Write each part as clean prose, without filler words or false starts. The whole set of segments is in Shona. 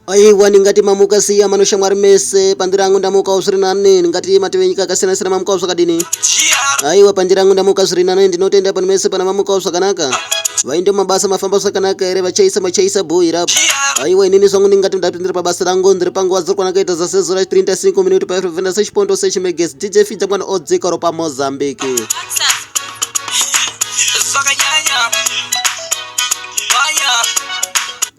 Aiwa, ndingati mamuka siya manoshamwari mese. Pandiri angu ndamukawo zviri nani. Ndingati mativi enyika akasiyana siyana mamukawo zvakadini? Aiwa, pandiri angu ndamuka zviri nani. Ndinotenda pane mese pana mamukawo zvakanaka. Vaende mumabasa mafamba zvakanaka here? Vachaisa machaisa bhoi rapo. Aiwa, inini zvangu ndingati ndapindira pabasa rangu. Ndiri panguva dziri kwanakaita zasezora 35 minuti pa fm sechipondo sechimegesi. DJ Fidza mwana odzika ropa Mozambique.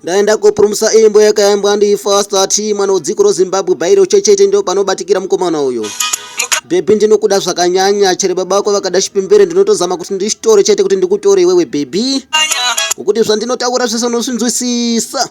Ndaenda kopurumsa imbo yakaimbwa ndi Faster T mwana wedziko roZimbabwe bhairo chechete ndo panobatikira mukomana uyo. Bhebhi, ndinokuda zvakanyanya. Chere baba vako vakada chipembere, ndinotozama kuti ndichitore chete kuti ndikutore iwewe bhebhi, ngokuti zvandinotaura zvese unozvinzwisisa.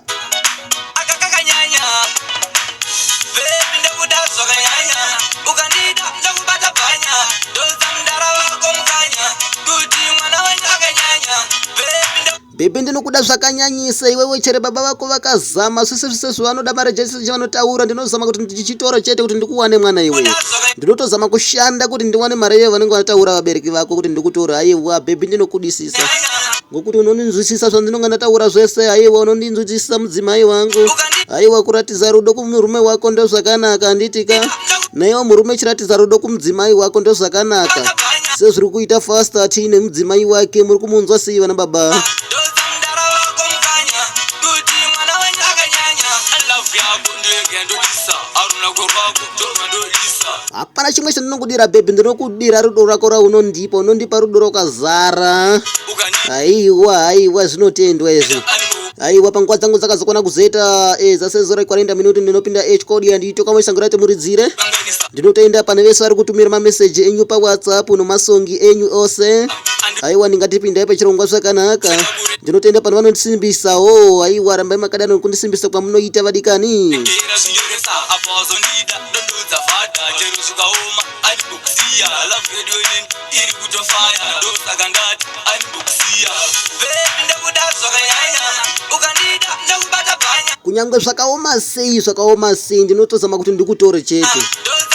Bhebhi, ndinokuda zvakanyanyisa iwewe. Chere baba vako vakazama zvese zvese zvavanoda, mari jese vanotaura, ndinozama kuti ndichitora chete kuti ndikuwane mwana iwe. Ndinotozama kushanda kuti ndiwane mari iyoyo vanenge vataura vabereki vako kuti ndikutore. Aiwa bhebhi, ndinokudisisa ngokuti unondinzwisisa zvandinonga ndataura zvese. Aiwa, unondinzwisisa mudzimai wangu. Aiwa, kuratidza rudo kumurume wako ndozvakanaka, handitika? Naiwa murume, chiratidza rudo kumudzimai wako, ndozvakanaka, sezviri kuita Faster T nemudzimai wake. Muri kumunzwa sei vana baba? Hapana chimwe chandinokudira bhebhi, ndinokudira rudo rwako raunondipa. Unondipa rudo rwakazara. Aiwa, aiwa, zvinotendwa izvi. Aiwa, panguva dzangu dzakazokwana kuzoita zasezora 40 minuti, ndinopinda echkodi anditoka moisangurati muridzire. Ndinotoenda pane vese vari kutumira mameseji enyu paWhatsApp nomasongi enyu ose. Aiwa, ndingatipindai pachirongwa zvakanaka. Ndinotenda pane vanondisimbisawo. Aiwa, rambai makadaro kundisimbisa kwamunoita vadikani. Kunyangwe zvakaoma sei, zvakaoma sei, ndinotozama kuti ndikutore chete.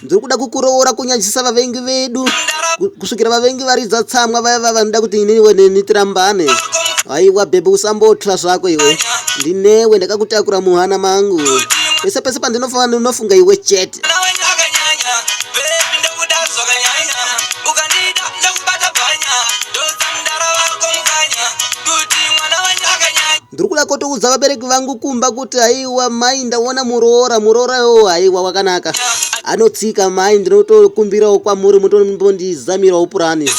Ndiri kuda kukuroora kunyadzisa vavengi vedu, kusvikira vavengi varidza tsamwa, vaya vaya vanoda kuti ininiwe neni tirambane. Aiwa bhebhi, usambotya zvako iwe, ndinewe, ndakakutakura muhana mangu. Pese pese pandinofamba ndinofunga iwe chete. Ndiri kuda kutoudza vabereki vangu kumba kuti aiwa mai, ndaona muroora. Muroora yo, aiwa, wakanaka, anotsika mai. Ndinotokumbirawo kwamuri mutombondizamirawo purani,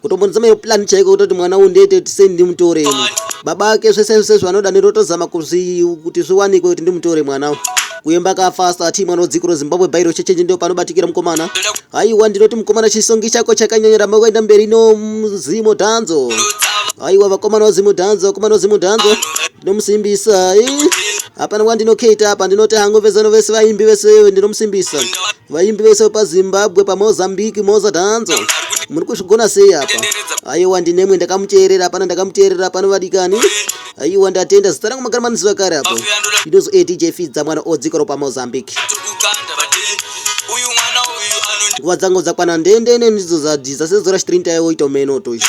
kutombondizamirawo plani chaiko, kutoti mwana uyu ndeite kuti sei ndimutore ini. Baba ake zvese zvese zvanoda ndinotozama kuti zviwanikwe kuti ndimutore mwana uyu. Kuemba kaFaster T mwana wedziko roZimbabwe bhairo chechenje ndo panobatikira mukomana. Aiwa, ndinoti mukomana, chisongi chako chakanyanya, ramba kuenda mberi noMzimo Dhanzo. Aiwa vakomana vaZimo Dhanzo, vakomana vaZimo Dhanzo, ndinomusimbisa. Hapana wandinoketa apa, ndinoti hangu vezano vese, vaimbi vese ndinomusimbisa, vaimbi vese paZimbabwe, paMozambique, Moza Dhanzo, muri kuzvigona sei apa? Aiwa, ndinemwe, ndakamuteerera hapana, ndakamuteerera hapana vadikani. Aiwa, ndatenda. Zita rangu magara maniziva kare apo, ndinozo adj Fidza mwana odzikoro paMozambique. Nguva dzangu dzakwana ndendene ndidzo dzadhiza sezora 38 menoto izvi.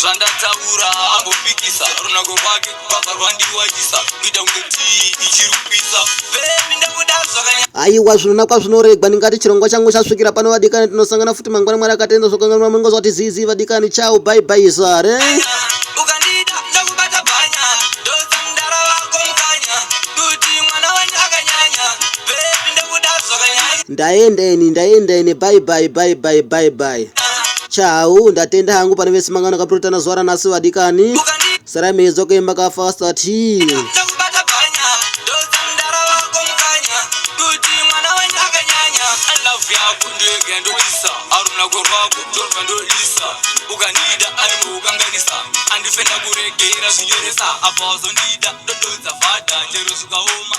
Zvandataura ambopikisa, runako rwake rwabva rwandiwachisa kuita kunge tii ichiri kupisa. Baby, ndakuda zvakanyanya. Aiwa, zvinonakwa zvinoregwa. Ndingati chirongwa changu chasvikira pano vadikani. Tinosangana futi mangwana Mwari akatenda. Zvakanganwa mungozvati zizi vadikani. Chao, bye bye zvare. Ukandida ndakubata bhanya, ndodza mudara wako mukanya kuti mwana wenyu akanyanya. Baby, ndakuda zvakanyanya. Ndaenda ini, ndaenda ini. Bye bye, bye bye, bye bye, chao. Ndatenda hangu pane vese mangano akapurutana zuva ranhasi vadikani. Sarai meizwa kuimba kaFaster T. Ndakubata bhanya, ndodza mudara wako mukanya kuti mwana wenyu akanyanya. Love yako ndega ndodisa, arunako rwako ndorwa ndodisa. Ukandida animoukanganisa, andife ndakuregera zvinyoresa. Apa wazondida, ndododza fadha chero zvikaoma.